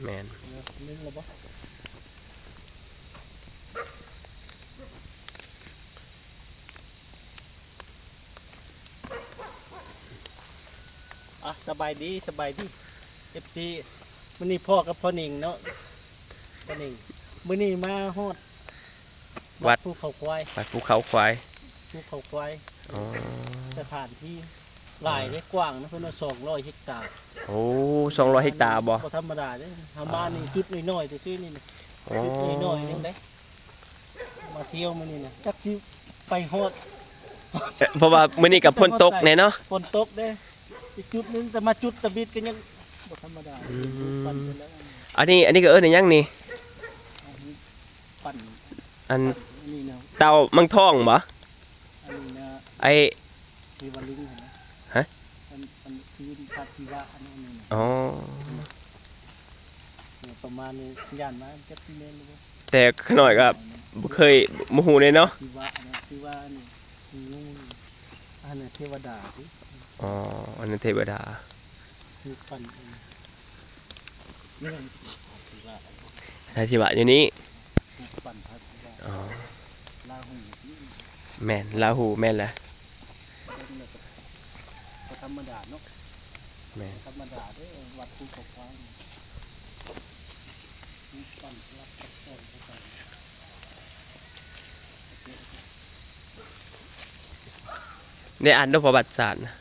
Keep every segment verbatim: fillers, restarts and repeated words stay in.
แม่น เออนึ่งแล้วบ่ อ่ะ สบายดี สบายดี เอฟซี มื้อนี้พ้อกับพ่อหนิงเนาะ พ่อหนิง มื้อนี้มาฮอด วัด ภูเขาควาย วัดภูเขาควาย ภูเขาควาย อ๋อ สถานที่หลายเด้ กว้างนะ เพิ่นว่าสองร้อยเฮกตาร์ โอ้ สองร้อยเฮกตาร์บ่ บ่ธรรมดาเด้ เฮามานี่จุดน้อยๆซื่อๆนี่นะ อ๋อ จุดน้อยๆนึงเด้ มาเที่ยวมื้อนี้นะ จักสิไปฮอด เพราะว่ามื้อนี้ก็ฝนตกแน่เนาะ ฝนตกเด้ อีกจุดหนึง แต่มาจุดตะบิดก็ยังบ่ธรรมดา อืม ปั่นไปแล้ว อันนี้ อันนี้ก็เอิ้นอิหยังนี่ ปั่น อัน ปั่นอันนี้นะ เต่ามังทองบ่ อันนี้นะ ไอ้ เทวาลิงเห็นไหม ฮะ อันอันคือพระศิวะอันนี้อันนี้นะ อ๋อ เนี่ยประมาณนี้ย่านมาจักสิแม่นหรือบ่ แต่ขน้อยก็บ่เคยบ่ฮู้เลยเนาะ ศิวะนะ ศิวะนี่คืองูนี่ อันนี้เทวดาสิ อ๋อ อันนั้นเทวดา คือปั่นเองนี่มันศิวะ พระศิวะอยู่นี่ คือปั่นพระศิวะ อ๋อ ลาหูนี่ แม่น ลาหูแม่นแหละ เบิ่งแล้วก็บ่ธรรมดาเนาะ แม่น ธรรมดาเด้อ วัดภูเขาควายนี่คือปั่นวัดกับแก้วเข้าไป ได้อ่านด้วยประวัติศาสตร์นะ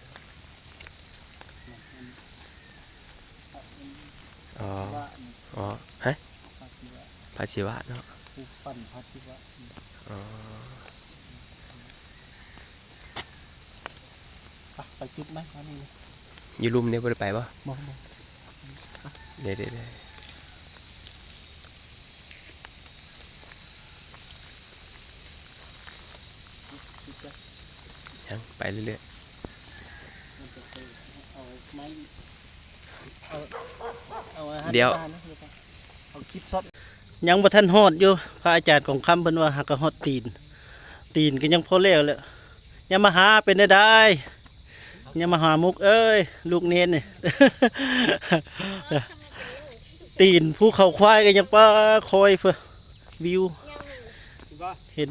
อ๋อ อ๋อ ฮะ พระศิวะเนาะ คือปั่นพระศิวะ อ๋อ ไปไปจุดไหมอันนี้นะ อยู่ลุ่มเนี่ยบ่ได้ไปบ่ บ่บ่ เดี๋ยวเดี๋ยวเดี๋ยว จุดจ้ะ ยังไปเรื่อย มันจะไปเอาไม้เอาเอาอาหาร เดี๋ยว ปลานะเอาคลิปช็อต ยังบ่ทันฮอดอยู่ พระอาจารย์ของคำเพิ่นว่าหากะฮอดตีน ตีนก็ยังพอแล้วแหละ ยามาฮ่าเป็นได้ได้ ยามาฮ่ามุกเอ้ย ลูกเนนนี่ ตีนภูเขาควายก็ยังป้าคอยเพื่อวิว บ่ เห็น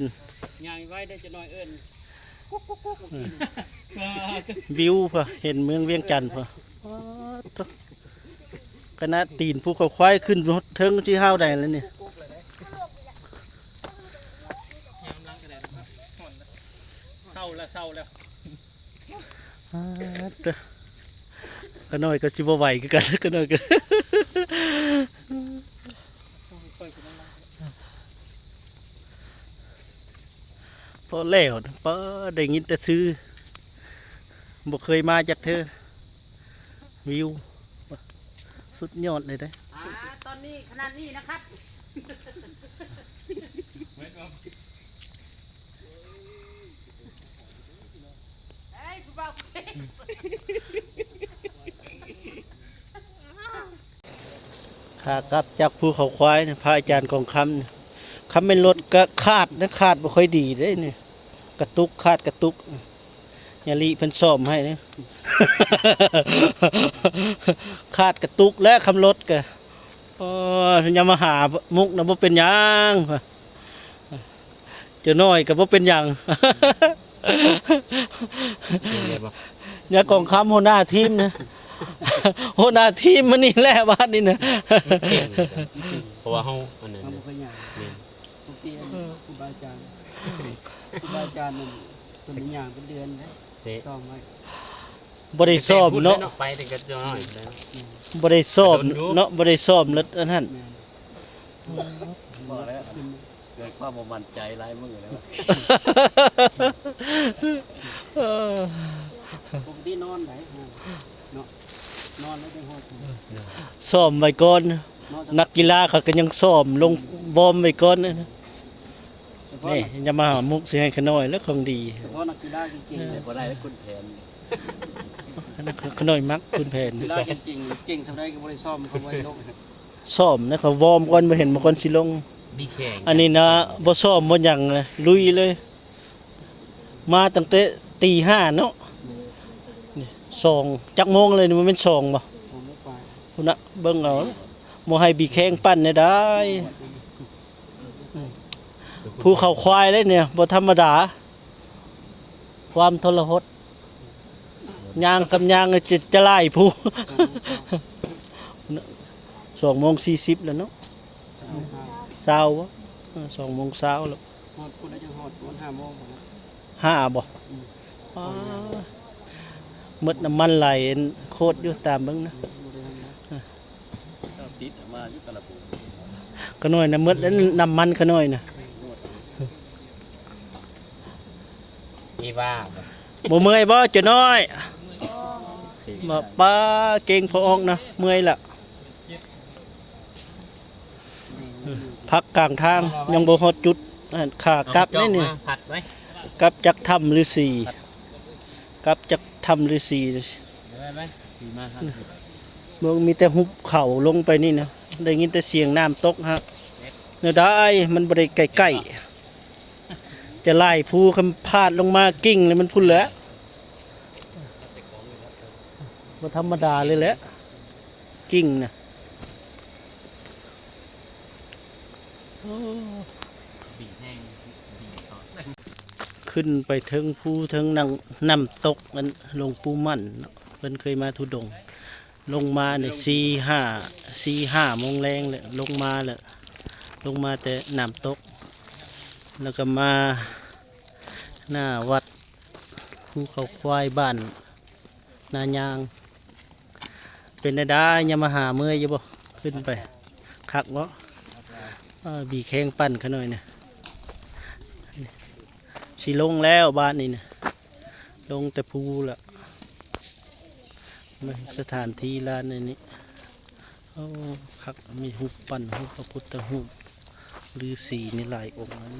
ย่างไว้ได้จะน้อยเอิ้น วิวเพื่อเห็นเมืองเวียงจันทน์เพื่อ คณะตีนภูเขาควายขึ้นเทิงที่ห้าวใดแล้วนี่ ยามหลังก็ได้นะครับฮ้อนแล้วเศร้าแล้วเศร้าแล้ว อ่าเด้อขน้อยก็สิบ่ไหวคือกัน ขน้อยก็ ค่อยๆไปนั่ง พอแล้วนะป้าได้ยินแต่ชื่อ บ่เคยมาจักเทื่อ วิว สุดยอดเลยเด้อ อ่าตอนนี้ขนาดนี้นะครับ เฮ้ยผู้บ่าว ขากลับจากภูเขาควายนี่พระอาจารย์กองคำนี่ คำเป็นรถก็ขาดนะ ขาดบ่ค่อยดีเด้นี่ กระตุก ขาดกระตุก ยาลีเพิ่นซ่อมให้นะ ขาดกระตุกและคำรถก็ โอ้ย ยามาฮ่ามุกนะบ่เป็นหยัง เจ้าน้อยก็บ่เป็นหยัง เป็นไงบ่ ยากองคำหัวหน้าทีมนะ หัวหน้าทีมมื้อนี้แหละบ้านนี้นะ เพราะว่าเฮาอันนั้น มัน น่ะ บ่ค่อยยาก แม่น บางทีครูบาอาจารย์ครูบาอาจารย์นั่นเพิ่นมีหยังเป็นเดือนนะ เตะ ซ้อมไว้ บ่ได้ซ้อมเนาะ ไปถึงกับน้อยแล้ว บ่ได้ซ้อมเนาะ บ่ได้ซ้อมแล้วอันนั้น แม่น บอกแล้วเกิดความบ่มั่นใจหลายมื้อแล้ว เออ ปกตินอนไหนเนาะนอนแล้วจังฮอด ซ้อมไว้ก่อน นอน นักกีฬาเขาก็ยังซ้อมลงวอร์มไว้ก่อนนะ เฉพาะ นี่ยามาฮ่ามุกสิให้ขน้อยแล้วของดี เฉพาะนักกีฬาเก่งๆ แต่ เนี่ย บ่ได้แล้วคุณแผน ขน้อยมักคุณแผน กีฬาเก่งๆเก่งส่ำใดก็บ่ได้ซ้อมเขาบ่ได้ลง ซ้อมนะเขาวอร์มก่อนบ่เห็นบ่ก่อนสิลง มีแข่ง อันนี้นะบ่ซ้อมบ่หยังนะลุยเลย มาตั้งแต่ตีห้าเนาะนี่สองจักโมงเลยนี่มันเป็นสองบ่ ผมไม่ไป พุ้นนะเบิ่งเอา บ่ให้บีแข้งปั่นเนี่ยได้ ภูเขาควายเลยเนี่ย บ่ธรรมดา ความทรหด ย่างกับย่างจะ จะไล่ภู สองโมงสี่สิบแล้วเนาะ เช้าบ่ เออ สองโมงเช้าแล้ว ฮอดพุ้นแล้วจังฮอด มันห้าโมงพุ้นนะ ห้าบ่ อืม อ้า หมดน้ำมันไหลโคตรอยู่ตามเบิ่งนะ อืม บ่ได้ทำนะ ติดมาอยู่ตะละปู ขะน้อยนะ หมดแล้วน้ำมันขะน้อยนะ อีว่า บ่เมื่อยบ่เจ้าน้อย มาป้าเก่งพอออกนะ เมื่อยละ พักกลางทาง ยังบ่ฮอดจุด อ่า ขากลับ เอาจอก นี่นี่ มาผัดไว้ กลับจากถ้ำฤาษี ผัด กลับจากถ้ำฤาษี เดี๋ยวไว้ไว้ ดีมากครับ เบิ่งมีแต่หุบเขาลงไปนี่นะ ได้ยินแต่เสียงน้ำตกฮะ เนี่ยได้ มันบ่ได้ใกล้ๆ จะไล่ภูคำพาดลงมากิ่งเลยมันพุ้นแหละ บ่ธรรมดาเลยแหละ กิ่งนะ โอ้ ขึ้นไปเทิงภูเทิงนัง น้ำตกมันหลวงปู่มั่นเนาะ เพิ่นเคยมาธุดงค์ ลงมาเนี่ย สี่ห้า สี่ห้าโมงแลงเลย ลงมาเลย ลงมาแต่น้ำตก แล้วก็มาหน้าวัดภูเขาควายบ้านนายาง เป็นได้ได้ยามาฮ่าเมื่อยอยู่บ่ ขึ้นไป คักบ่ เออ บีแข้งปั่นขะน้อยเนี่ย สิลงแล้วบ้านนี้เนี่ย ลงแต่ภูละ มาสถานที่ลานอันนี้ โอ้ คัก มีรูปปั้น รูปพระพุทธรูป ฤๅษีนี่หลายองค์นะ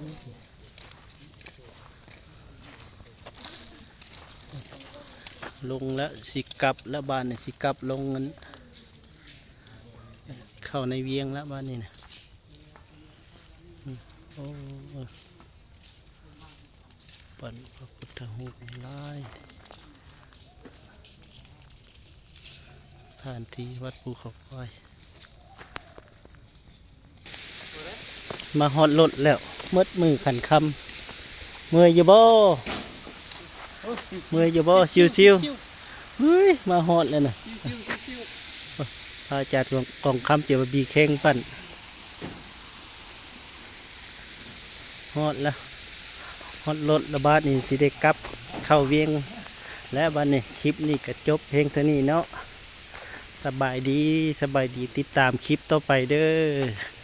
ลงแล้วสิกลับแล้วบ้านนี่ สิกลับลงเงิน เข้าในเวียงแล้วบ้านนี้นะ อืม โอ้ ปั้นพระพุทธรูปหลาย สถานที่วัดภูเขาควาย มาฮอดรถแล้ว หมดมื้อขันค่ำ เมื่อยอยู่บ่ เมื่อยอยู่บ่ ชิวๆ เฮ้ย มาฮอดแล้วนะ พระอาจารย์กองคำเจียวบีแข้งปั่น ฮอดแล้ว ฮอดรถแล้ว บาดนี้สิได้กลับเข้าเวียง และบาดนี้คลิปนี้ก็จบเพียงเท่านี้เนาะ สบายดี สบายดี ติดตามคลิปต่อไปเด้อ